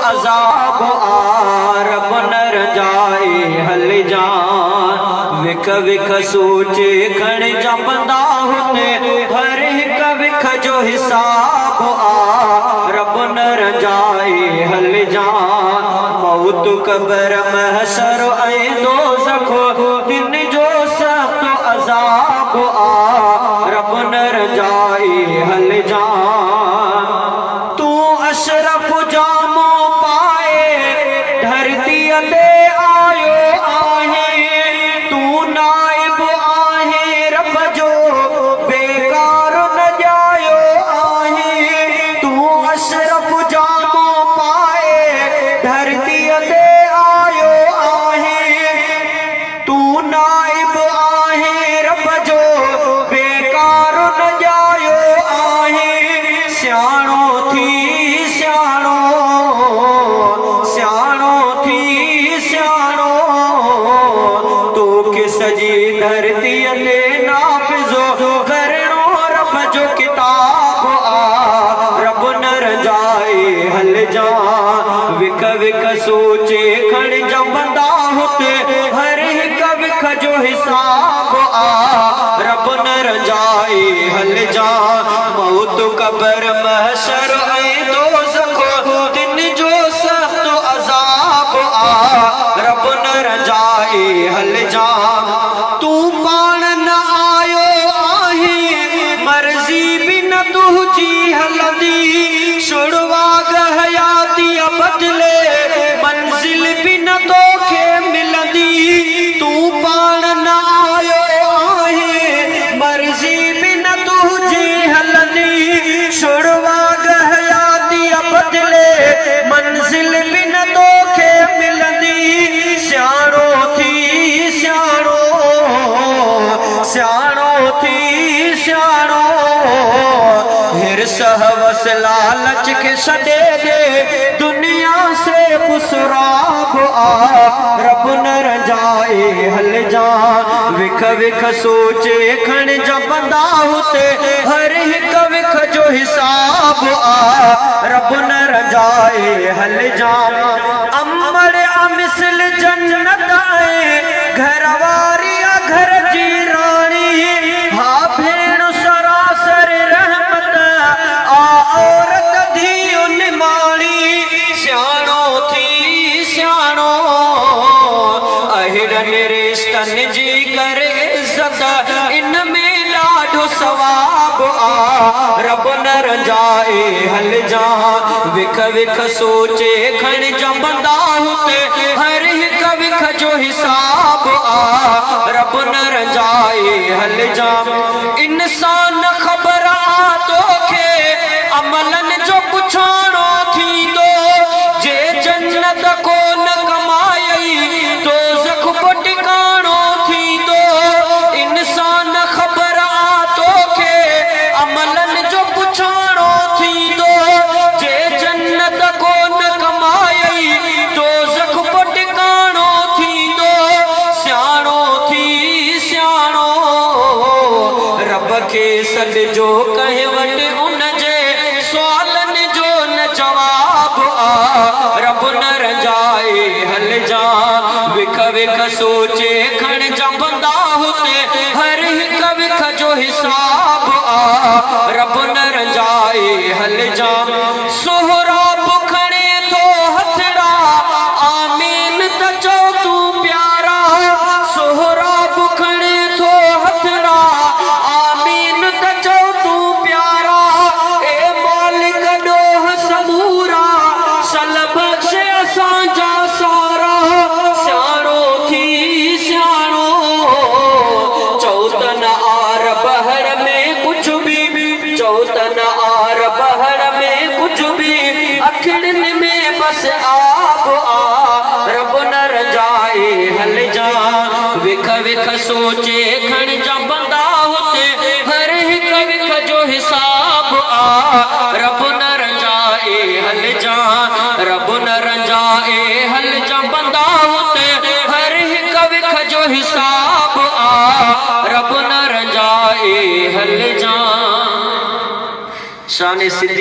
अज़ाब आ, रब न रंजाए हल जा। विख विख सोचे खण जा बंदा हुते, हर हिक विख जो हिसाब आ, रब न रंजाए हल जा। मौत कब्र महशर ऐं दोज़ख, तिन जो सख़्त अज़ाब आ, रब न रंजाए हल जा। तूं अशरफ जामो पाए धरतीअ ते आयो आहे, तूं नाइब आहे रब जो बेकार न ॼायो आहे। तूं अशरफ जामो पाए धरतीअ ते आयो आहे, तूं नाइब आहे रब जो बेकार न ॼायो आहे। सियाणो थी सियाणो, सियाणो थी सियाणो, तोखे सॼी धरतीअ ते नाफ़िज़ो करिणो रब जो किताब आ, रब न रंजाए हल जा। विख विख सोचे खण जा बंदा हुते, हर हिक विख जो हिसाब आ, रब न रंजाए हल जा। मौत कब्र महशर ऐं दोज़ख, तिन जो सख़्त अज़ाब आ, रब न रंजाए हल जा। तूं पाण न आयो आहे, मर्ज़ी बि न तुंहिंजी हलंदी, छुड़वाग हयातीअ बदिले मंज़िल बि न तोखे मिलंदी। तूं पाण न आयो आहे, मर्ज़ी बि न तुंहिंजी हलंदी, छुड़वाग हयातीअ बदिले मंज़िल बि न तोखे मिलंदी। सियाणो थी सियाणो, सियाणो थी सियाणो, हिरस हवस लालच खे छॾे ॾे, दुनिया से पुसराब आ, रब न रंजाए हल जा। विख विख सोचे खण जा बंदा हुते, हर हिक विख जो हिसाब आ, रब न रंजाए हल जा। अमड़ अमिसल जन्नत आहे, घर वारी आ घर जी राणी, हा भेण सरासर रहमत आ, औरत धीउ निमाणी। सियाणो थी सियाणो, अहिड़नि रिश्तनि जी करे इज़त, इन में ॾाढो सवाब आ, रब न रंजाए हल जा। विख विख सोचे खण जा बंदा हुते, हर हिक विख जो हिसाब आ, रब न रंजाए हल जा। इंसान ख़बर आ तोखे, अमलनि जो पुछाणो थींदो, जे जन्नत कोन कमायई दोज़ख पोइ टिकाणो थींदो। इंसान ख़बर आ तोखे, अमलनि जो पुछाणो थींदो, जे जन्नत कोन कमायई दोज़ख पोइ टिकाणो थींदो। सियाणो थी सियाणो, रब खे सॾिजो कंहिं वटि उनजे सुवालनि जो न जवाब आ, रब न रंजाए हल जा। विख विख सोचे खण जा बंदा हुते, हर हिक विख जो हिसाब आ, रब न रंजाए हल जा। सोहराब खणे थो हथड़ा, आमीन त चओ तूं प्यारा, सोहराब खणे थो हथड़ा, आमीन त चओ तूं प्यारा। ए मालिक ॾोह समूरा, सल बख़्शे असांजा सारा। सियाणो थी सियाणो, चओ त न आर बहर में कुझु बि, चओ त न आर बहर में कुझु बि, अखियुनि में बसि आब आ, रब न रंजाए हल जा। विख विख सोचे खण जा बंदा हुते, हर हिक विख जो हिसाब आ, रब न रंजाए हल जा। रब न रंजाए हल जा बंदा हुते, हर हिक विख जो हिसाब आ, रब न रंजाए हल जा। शान सिद्दीक़।